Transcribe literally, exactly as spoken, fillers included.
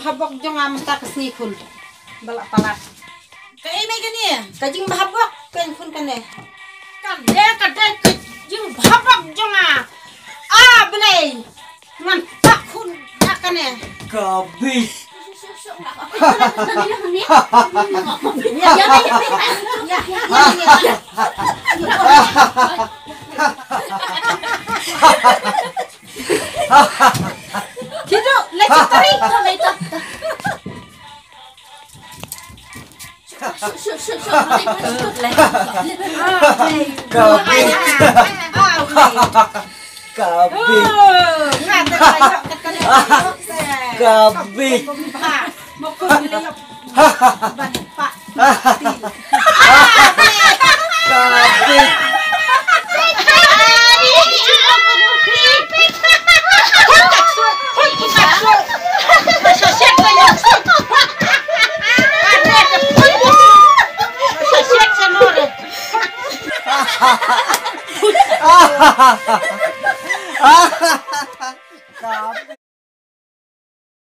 Habok jong nga mynta ka sngi khun. Ba la palat. Kaei mai kane? Ka jingbhahabok kan khun kane. Ka dei, ka dei ka jingbhahabok jong nga. Ah, Blei. Ngan tak khun da kane. Ka bit. Kido, leit tari. Ka bit. Ka bit. Ka bit. Ka bit.